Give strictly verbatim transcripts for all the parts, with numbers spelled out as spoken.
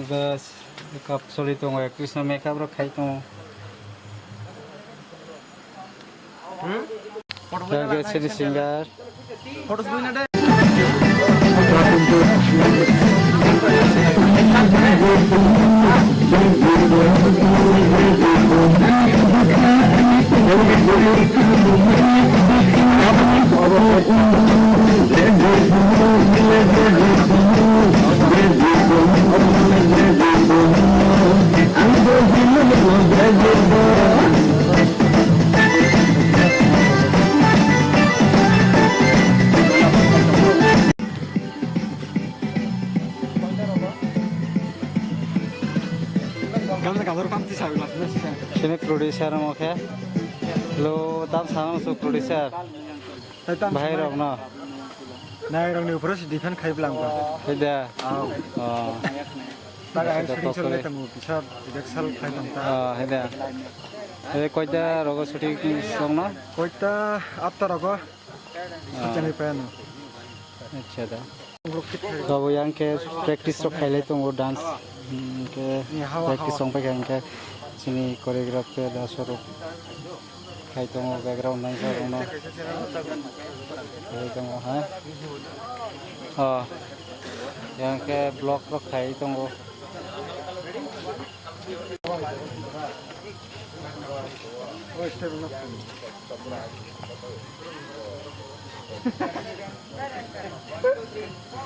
Guys, makeup soli tongo, actress no makeup rok khai tongo. Guys, sini singer. Sini producer mo khe. Lo tam sana musu producer. Bahai rok no. Nai rok ni upor se defend khai blang ba. Hoi da. Oh. Taga ang shooting chol lai tongo, kisa rehearsal khai tong ta. Oh, hoi da. Eh, koita rogo shooting song no? Koita after rogo. Sachani pa no. Acha da. Tabo yang khe practice rok khailai tongo dance. Hingkhe practice rok paikha hingkhe chini choreograph khe da sorok khai tongo background nang sa rokno. Khai tongo ha. Oh. Yang khe block rok khai tongo.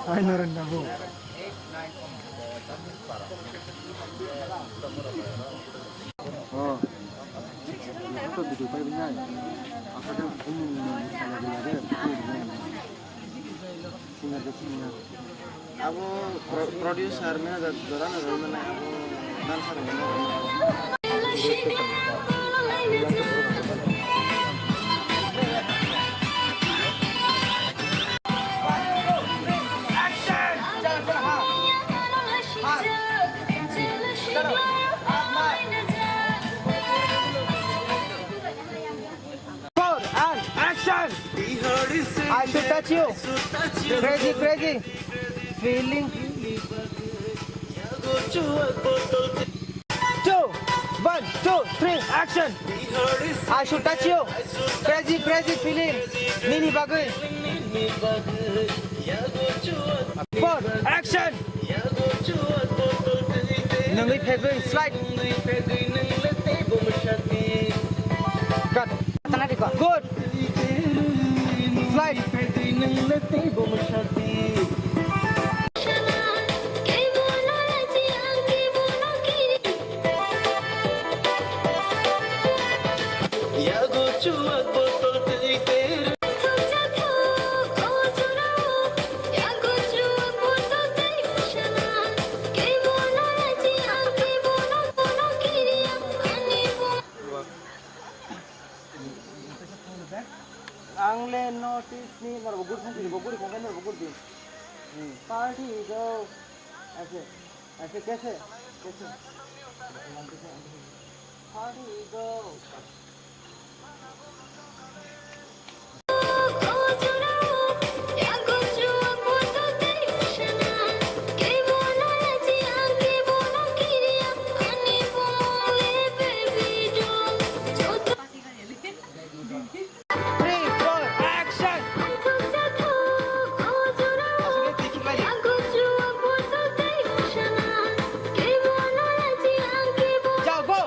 Ai, narendra bo. Oh. Ini tuh video paling nai. Apa dia? Ini yang salah dia. Singer ke singer. Abo pro-, producer, manager, jora na jora na abo dancer na. Four and action! I should touch you. Crazy, crazy. Feeling. Two, one, two, three, action! I should touch you. Crazy, crazy feeling. Nini bagwi. Four, action! Nungwi phegwi slide. Cut. Good. Slide. Ang le notice ni norok guri thang sini, bo guri thang norok guri di. Hmm. Party go. Ase, ase, kese, kese. Party go. Three, four, action! Jao, go!